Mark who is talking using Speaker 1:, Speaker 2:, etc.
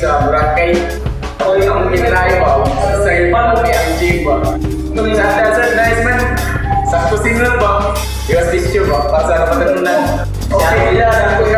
Speaker 1: sa Boracay. Ako yung akong gitry ba? Sa paano ang gym ba? Sa sir, nice man. Sakto single ba? Iwas tissue ba? Para sa patanunan. Okay, yeah, ako.